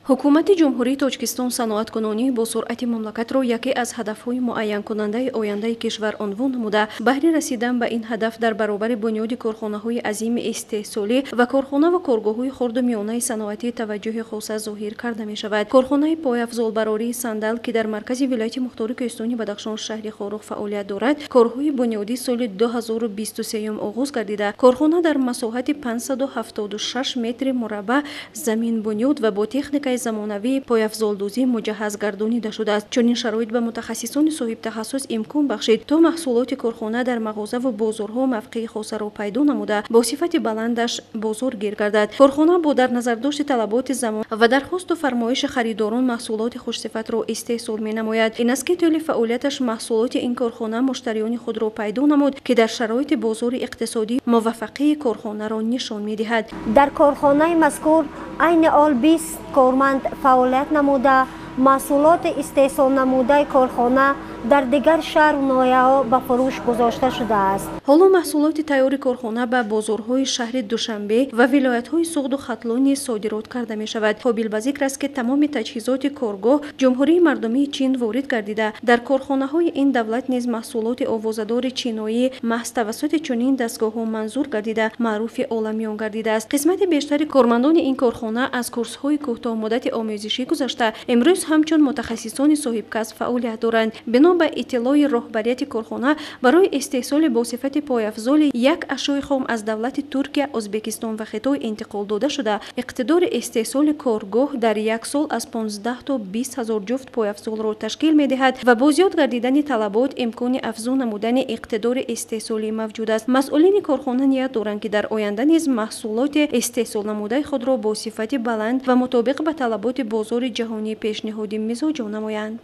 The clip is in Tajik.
Ҳукумати Ҷумҳурии Тоҷикистон саноаткунонии босуръати мамлакатро яке аз ҳадафҳои муайянкунандаи ояндаи кишвар унвон намуда, баҳри расидан ба ин ҳадаф дар баробари бунёди корхонаҳои азими истеҳсолӣ ва корхонаву коргоҳҳои хурду миёнаи саноатӣ таваҷҷӯҳи хоса зоҳир карда мешавад. Корхонаи пойафзолбарории «Сандал», ки дар маркази вилояти мухтори Кӯҳистони Бадахшон, шаҳри Хоруғ фаъолият дорад, корҳои бунёдӣ соли 2023 оғоз гардида, корхона дар масоҳати 576 метри мураббаъ замин бунёд ва бо техникаи замонавии пойафзолдӯзӣ муҷаҳҳаз гардонида шудааст. Чунин шароит ба мутахассисони соҳибтахассус имкон бахшид, то маҳсулоти корхона дар мағозаву бозорҳо мавқеи хосаро пайдо намуда, бо сифати баландаш бозоргир гардад. Корхона бо дар назардошти талаботи замон ва дархосту фармоиши харидорон маҳсулоти хушсифатро истеҳсол менамояд. Ин аст, ки тӯли фаъолияташ маҳсулоти ин корхона муштариёни худро пайдо намуд, ки дар шароити бозори иқтисодӣ муваффақии корхонаро нишон медиҳад. Дар корхонаи мазкур айни ҳол 20 корманд фаъолият намуда, маҳсулоти истеҳсолнамудаи корхона дар дигар шаҳру ноҳияҳо ба фурӯш гузошта шудааст. Ҳоло маҳсулоти тайёри корхона ба бозорҳои шаҳри Душанбе ва вилоятҳои Суғду Хатлон низ содирот карда мешавад. Қобил ба зикр аст, ки тамоми таҷҳизоти коргоҳ Ҷумҳурии Мардумии Чин ворид гардида, дар корхонаҳои ин давлат низ маҳсулоти овозадори чиноӣ маҳз тавассути чунин дастгоҳҳо манзур гардида, маъруфи оламиён гардидааст. Қисмати бештари кормандони ин корхона аз курсҳои кӯтоҳмуддати омӯзишӣ гузашта, имрӯз ҳамчун мутахассисони соҳибкасб фаъолият доранд. Бино ба иттилои роҳбарияти корхона, барои истеҳсоли босифати пойафзоли як ашёи хом аз давлати Туркия, Ӯзбекистон ва Хитой интиқол дода шуда, иқтидори истеҳсоли коргоҳ дар як сол аз 15 то 20 ҳазор ҷуфт пойафзолро ташкил медиҳад ва бо зиёд гардидани талабот имкони афзун намудани иқтидори истеҳсолӣ мавҷуд аст. Масъулини корхона ният доранд, ки дар оянда низ маҳсулоти истеҳсолнамудаи худро бо сифати баланд ва мутобиқ ба талаботи бозори ҷаҳонӣ пешниҳоди мизоҷон намоянд.